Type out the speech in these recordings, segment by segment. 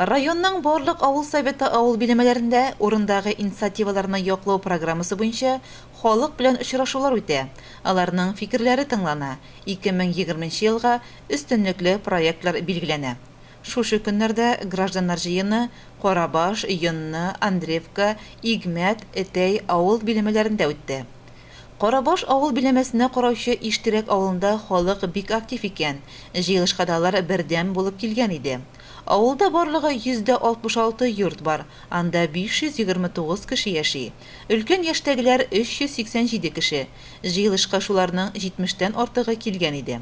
Районның барлык авыл советы авыл биләмәләрендә урындагы инициативаларны яклау программасы буенча халык белән очрашулар үтә, аларның фикерләре тыңлана, 2020 нче елга өстенлекле проектлар билгеләнә. Шушы көннәрдә гражданнар җыены Карабаш, Йонны, Андревка, Игмәт, Этәй авыл биләмәләрендә үтте. Карабаш авыл биләмәсенә караучы Иштирәк авылында халык бик актив икән, җыелышка да алар бердәм булып килгән иде. Авылда барлыгы 166 йорт бар, анда 529 кеше яши. Өлкән яшьтәгеләр 387 кеше. Җыелышка шуларның җитмештән артыгы килгән иде.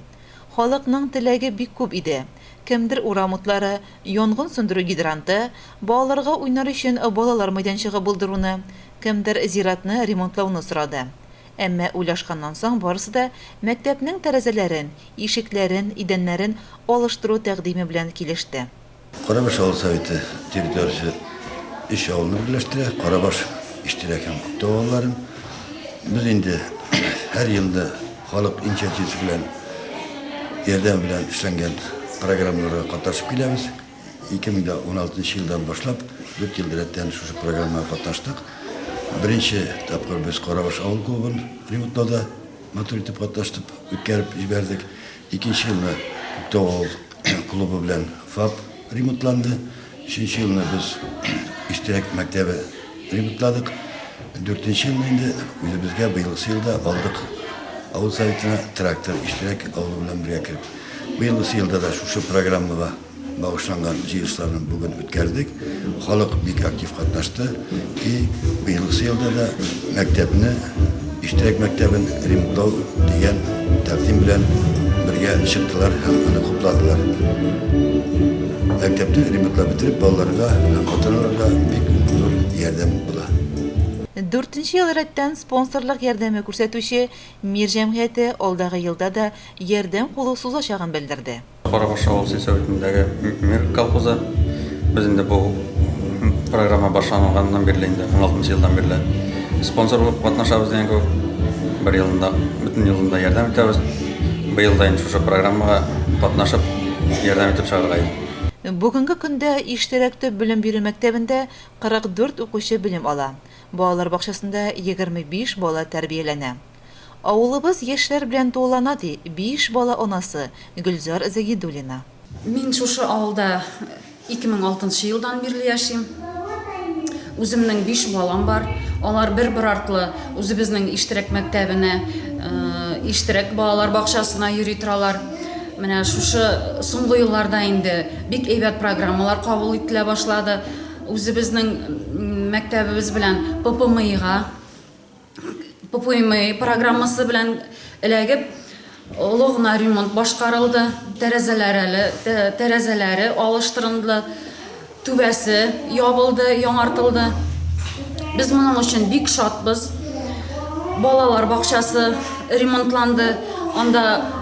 Халыкның теләге бик күп иде. Кемдер урам утлары, янгын сүндерү гидранты, балаларга уйнар өчен балалар мәйданчыгы булдыруны, Кемдер зиратны ремонтлауны сорады. Әмма уйлашканнан соң барысы да мәктәпнең тәрәзәләрен, ишекләрен, идәннәрен алыштыру тәкъдиме белән килеште. Карабаш авыл советы территориясе өч авылны берләштерә, Карабаш, Иштирәк һәм Күктау авылларын. Без инде һәр елны халык инициативасы белән, ярдәме белән эшләнгән программаларга катнашып киләбез. 2016 елдан башлап, дүрт ел рәттән шушы программага катнаштык. Беренче тапкыр без Карабаш авыл клубын ремонтлауда матур итеп катнаштып, үткәреп җибәрдек. Икенче елны Күктау авыл клубы белән ФАП ремонтланды. Өченче елны без Иштирәк мәктәбе ремонтладык. Дүртенче елны инде үзебезгә быелгысы елда алдык авыл советына трактор Иштирәк авылы белән бергә кереп. Быелгысы елда да шушы программага багышланган җыелышларны бүген үткәрдек. Халык бик актив катнашты. И быелгысы елда да мәктәпне, Иштирәк мәктәбен ремонтлау дигән тәкъдим белән бергә чыктылар һәм аны хупладылар. Мәктәпне ремонтлап бетереп, балаларга һәм ата-аналарга бик зур ярдәм була. Дүртенче ел рәттән спонсорлык ярдәме күрсәтүче Мир җәмгыяте алдагы елда да ярдәм кулы сузачагын белдерде. Карабаш авыл сельсоветындагы Мир колхозы. Без инде бу программа башланганнан бирле инде 16 елдан бирле спонсор булып катнашабыз дигән кебек. Бер елында, бөтен елында ярдәм итәбез. Быел да инде шушы программага катнашып, ярдәм итеп чыгарга идек. Бүгенге көндә Иштирәк төп белем бирү мәктәбендә 44 укучы белем ала. Балалар бакчасында 25 бала тәрбияләнә. Авылыбыз яшьләр белән тулылана, ди биш бала анасы Гөлзар Загидуллина. Мин шушы авылда 2006 нчы елдан бирле яшим. Үземнең биш балам бар. Алар бер-бер артлы үзебезнең Иштирәк мәктәбенә, Иштирәк балалар бакчасына йөри торалар. Менә шушы соңгы елларда инде бик әйбәт программалар кабул ителә башлады. Үзебезнең мәктәбебез белән ППМИга ППМИ программасы белән эләгеп, олы гына ремонт башкарылды, тәрәзәләр әле, тәрәзәләре алыштырынды, түбәсе ябылды, яңартылды. Без моның өчен бик шатбыз. Балалар бакчасы ремонтланды. Анда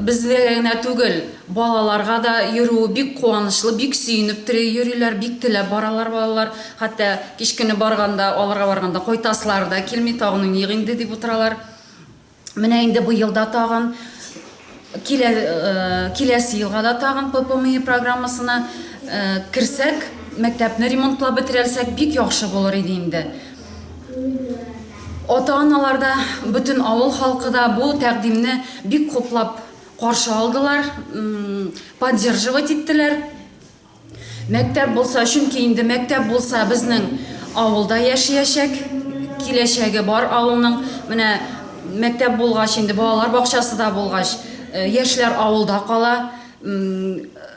безгә генә түгел, балаларга да йөрүе бик куанычлы, бик сөенеп йөриләр, бик теләп баралар балалар. Хәтта кич көне барганда, алырга барганда кайтасылары да килми, тагын уйныйк инде дип утыралар. Менә инде быел да тагын килә, киләсе елга да тагын ППМИ программасына керсәк, мәктәпне ремонтлап бетерәлсәк, бик яхшы булыр иде инде. Ата-аналар да, бөтен авыл халкы да бу тәкъдимне бик хуплап каршы алдылар, поддерживать иттеләр. Мәктәп булса, чөнки инде мәктәп булса, безнең авылда яшиячәк, киләчәге бар авылның. Менә мәктәп булгач, инде балалар бакчасы да булгач, яшьләр авылда кала.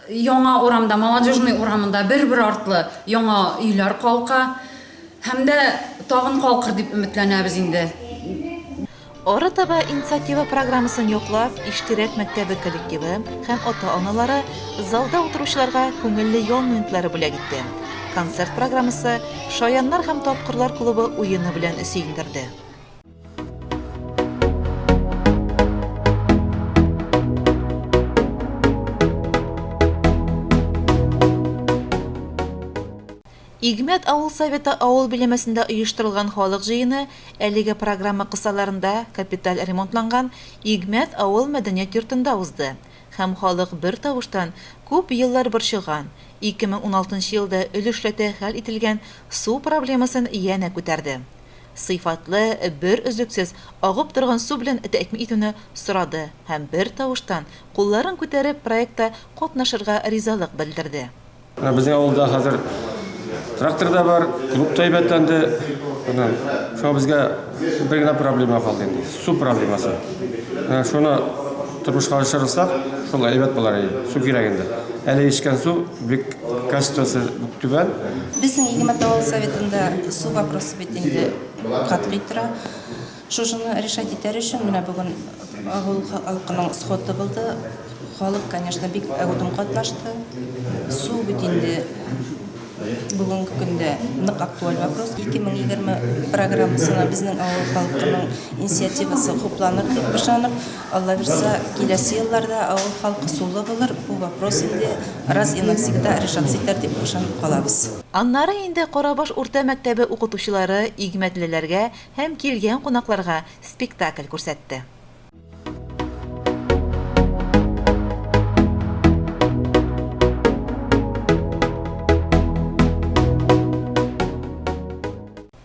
Яңа урамда, Молодежный урамында бер-бер артлы яңа өйләр калка. Һәм дә тагын калкыр дип өметләнәбез инде. Арытаба инициатива программасын яклап, Иштирәк мәктәбе коллективы һәм ата-аналары залда утыручыларга күңелле ял минутлары бүләк итте. Концерт программасы Шаяннар һәм тапкырлар клубы уены белән сөендерде. Игмәт авыл Советы авыл биләмәсендә оештырылган халык җыены әлеге программа кысаларында капиталь ремонтланган Игмәт авыл мәдәният йортында узды. Һәм халык бертавыштан күп еллар борчыган, 2016 елда өлешләтә хәл ителгән су проблемасын янә күтәрде. Сыйфатлы, берөзлексез агып торган су белән тәэмин итүне сорады һәм бертавыштан кулларын күтәреп проектта катнашырга ризалык белдерде. Менә безнең авылда хәзер трактор да бар, клуб та әйбәтләнде. Менә шуңа безгә бер генә проблема калды инде, су проблемасы. Менә шуны тормышка ашырсак, шул әйбәт булыр иде. Су кирәк инде. Әле эчкән су бик качествосы түбән. Безнең Игемәт авыл советында су вопросы бит инде катгый тора. Шушыны решать итәр өчен менә бүген авыл халкының сходы булды. Халык, конечно, бик әүдем катнашты. Су бит инде бүгенге көндә нык актуаль вопрос. 2020 программасына безнең авыл халкының инициативасы хупланыр дип ышанып, Алла бирса, киләсе елларда авыл халкы сулы булыр, бу вопрос инде раз и навсегда решаться итәр дип ышанып калабыз. Аннары инде Карабаш урта мәктәбе укытучылары игмәтлеләргә һәм килгән кунакларга спектакль күрсәтте.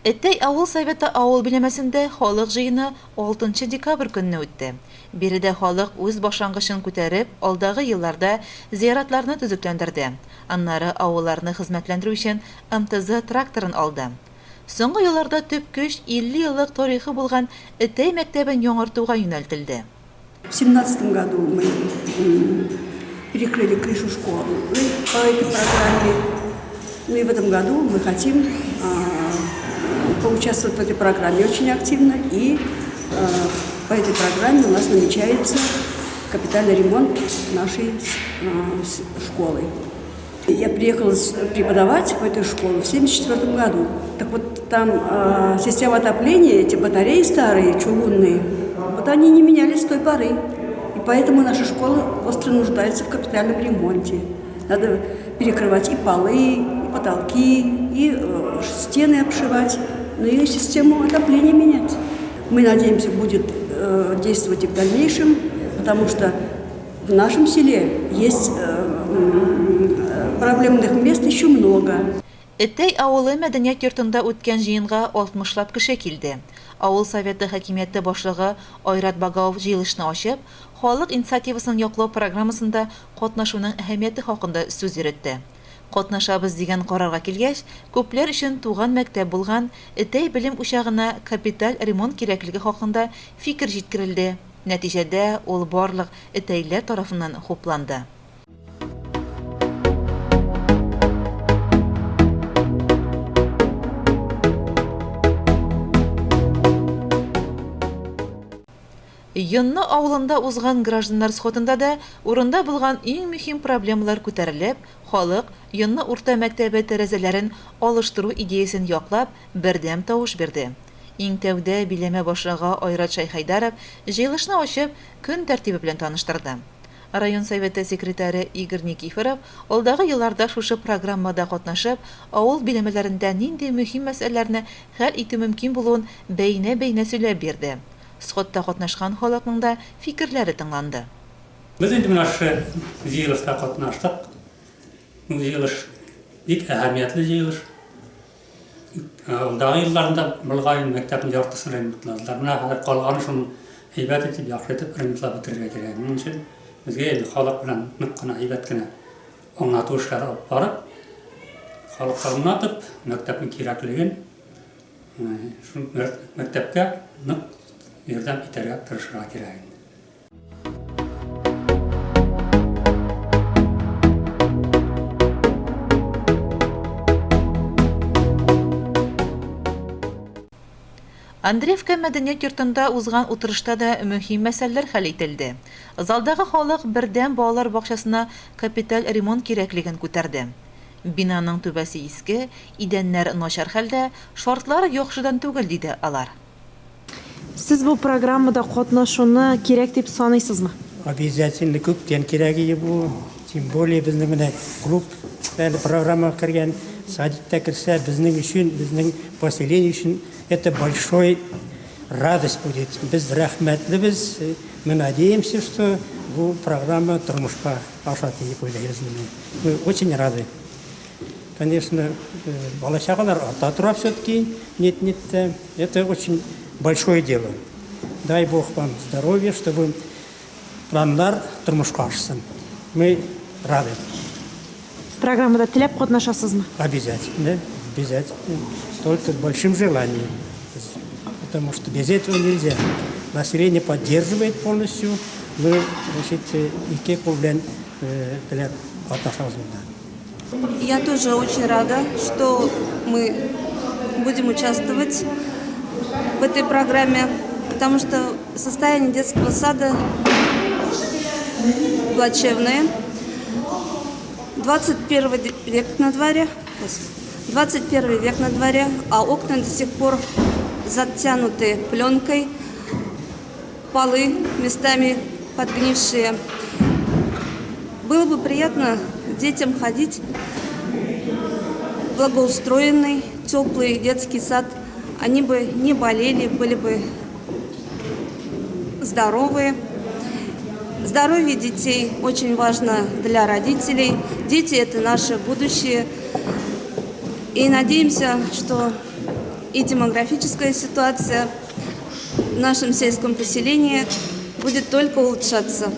Әтәй авыл Советы авыл биләмәсендә халык җыены алтынчы декабрь көнне үтте. Биредә халык үз башлангычын күтәреп, алдагы елларда зияратларны төзекләндерде. Аннары авылларны хезмәтләндерү өчен МТЗ тракторын алды. Соңгы елларда төп көч 50 еллык тарихы булган Әтәй мәктәбен яңартуга юнәлтелде. В семнадцатом году мы перекрыли крышу школы по этой программе. Ну и в этом году мы хотим поучаствовать в этой программе очень активно. И по этой программе у нас намечается капитальный ремонт нашей школы. Я приехала преподавать в эту школу в 1974 году. Так вот, там э, система отопления, эти батареи старые, чугунные, вот они не менялись с той поры. И поэтому наша школа остро нуждается в капитальном ремонте. Надо перекрывать и полы, и потолки, и э, стены обшивать, но и систему отопления менять. Мы надеемся, будет э, действовать и в дальнейшем, потому что в нашем селе есть э, проблемных мест еще много. Әтәй авылы мәдәният йортында үткән җыенга алтмышлап кеше килде. Авыл советы хакимияте башлыгы Айрат Багауов җыелышны ачып, халык инициативасын яклау программасында катнашуның әһәмияте хакында сүз йөретте. Катнашабыз дигән карарга килгәч, күпләр өчен туган мәктәп булган Әтәй белем учагына капиталь ремонт кирәклеге хакында фикер җиткерелде. Нәтиҗәдә, ул барлык әтәйләр тарафыннан хупланды. Йонны авылында узган гражданнар сходында да урында булган иң мөһим проблемалар күтәрелеп, халык Йонны урта мәктәбе тәрәзәләрен алыштыру идеясен яклап, бердәм тавыш бирде. Иң тәүдә биләмә башлыгы Айрат Шәйхәйдәров җыелышны ачып, көн тәртибе белән таныштырды. Район Советы секретаре Игорь Никифоров алдагы елларда шушы программада катнашып, авыл биләмәләрендә нинди мөһим мәсьәләләрне хәл итү мөмкин булуын бәйнә-бәйнә сөйләп бирде. Сходта катнашкан халыкның да фикерләре тыңланды. Без инде менә шушы җыелышта катнаштык. Бу җыелыш бик әһәмиятле җыелыш. Алдагы елларында мөлгаен мәктәпнең яртысын ремонтладылар. Менә хәзер калганы шуны әйбәт итеп, яхшы итеп ремонтлап бетерергә кирәк. Моның өчен безгә инде халык белән нык кына әйбәт кенә аңлату эшләре алып барып, халыкка аңлатып, мәктәпнең кирәклеген, шул мәктәпкә нык ярдәм итәргә тырышырга кирәк инде. Андреевка мәдәният йортында узган утырышта да мөһим мәсьәләләр хәл ителде. Залдагы халык бердәм балалар бакчасына капиталь ремонт кирәклеген күтәрде. Бинаның түбәсе иске, идәннәр начар хәлдә, шартлар яхшыдан түгел, диде алар. Сез бу программада катнашуны кирәк дип саныйсызмы? Обязательно күптән кирәк иде бу. Тем более безнең менә клуб әле программага кергән, садик та керсә, безнең өчен, безнең поселение өчен это большой радость будет. Без рәхмәтлебез. Мы надеемся, что бу программа тормышка аша диеп уйлыйбыз менә. Мы очень рады. Конечно, бала-чагалар арта тора все-таки, нет-нет тә. Это очень большое дело. Дай Бог вам здоровья, чтобы планнар тормышка ашсын. Мы рады. Программада теләп катнашасызмы? Обязательно, обязательно. Только с большим желанием. Потому что без этого нельзя. Население поддерживает полностью. Мы, значит, ике кул белән теләп катнашабыз монда. Я тоже очень рада, что мы будем участвовать в этой программе, потому что состояние детского сада плачевное. 21 век на дворе, 21 век на дворе, а окна до сих пор затянуты пленкой, полы местами подгнившие. Было бы приятно детям ходить в благоустроенный, теплый детский сад. Они бы не болели, были бы здоровые. Здоровье детей очень важно для родителей. Дети – это наше будущее. И надеемся, что и демографическая ситуация в нашем сельском поселении будет только улучшаться.